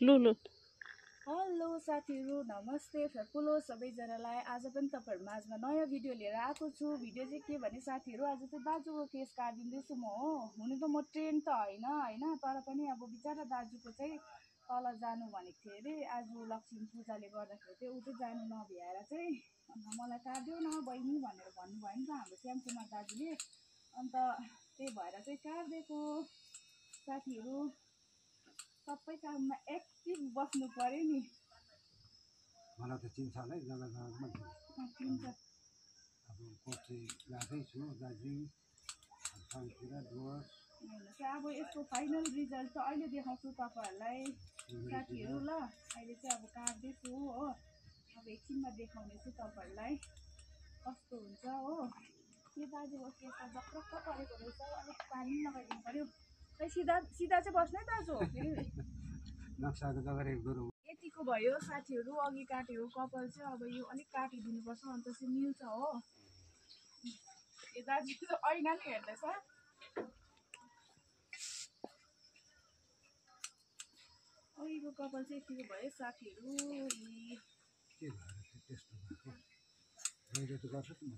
लु लु हेलो साथीहरु नमस्ते फुलो सबैजनालाई आज पनि तपाईहरु माझमा नयाँ भिडियो लिएर आएको छु। भिडियो चाहिँ के भने साथीहरु आज चाहिँ दाजुको केस काटिदिँदैछु म हो। हुनु त म ट्रेन त हैन तर पनि अब बिचारा दाजुको चाहिँ तल जानु भनेको थियो अरे। आज लक्ष्मी पूजाले गर्दाखेरि चाहिँ उ चाहिँ जानु नभ्याएर चाहिँ अन्त मलाई काट्देऊ न बहिनी भनेर भन्नुभयो नि त हाम्रो श्यामकुमार दाजुले। अन्त त्यही भएर चाहिँ काट्दिएको साथीहरु। सबै काममा एक्टिभ बस्नु पर्यो नि। मलाई त चिन्छ होला है जग्गा जग्गामा चिन्छ अब कोठी लाँदैछु दार्जिलिङ ठाउँतिर डुवर्स अब यसको फाइनल रिजल्ट चाहिँ अहिले देखाउँछु तपाईँहरूलाई साथीहरू। ल अहिले चाहिँ अब काट्दैछु हो। अब एकछिनमा देखाउनेछु तपाईँहरूलाई कस्तो हुन्छ हो। यो दाजुको केसमा जक्रक्क परेको रहेछ। अलिक पानी लगाइदिनु पर्यो। खै सिधा सिधा चाहिँ बस्नु है दाजु। नक्साको जग्गा रेड गरौँ। यतिको भयो साथीहरू। अघि काटेको कपाल चाहिँ अब यो अलिक काटिदिनुपर्छ अन्त चाहिँ मिल्छ हो। यो दाजु चाहिँ ऐना नि हेर्दैछ। अघिको कपाल चाहिँ यतिको भयो साथीहरू। के भएर चाहिँ त्यस्तो भएको मैले त गर्छु त म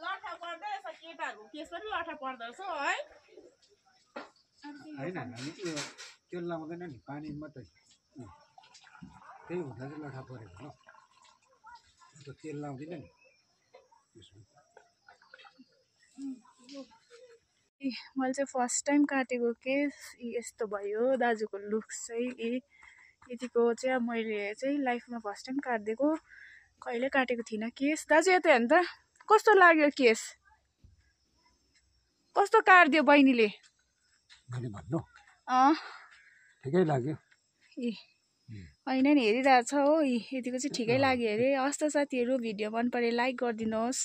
लठा पर्दो रहेछ केटाहरूको केस पनि लठा पर्दो रहेछ है। होइन हामी त्यो लाउँदैन नि पानी मात्रै त्यही हुँदा चाहिँ लठा परेको हो। अन्त तेल लाउँदैन नि मैले चाहिँ फर्स्ट टाइम काटेको केस यस्तो भयो। दाजुको लुक्स चाहिँ यतिको चाहिँ मैले चाहिँ लाइफमा फर्स्ट टाइम काटिदिएको। कहिले काटेको थिइनँ केस। दाजु यता हेर्नु त कस्तो लाग्यो केस। कस्तो काटिदियो बहिनीले। मैले भन्नु अँ ठिकै लाग्यो। होइन नि हेरिरहेछ हो। यतिको चाहिँ ठिकै लाग्यो अरे। हस् त साथीहरू भिडियो मन परे लाइक गरिदिनुहोस्।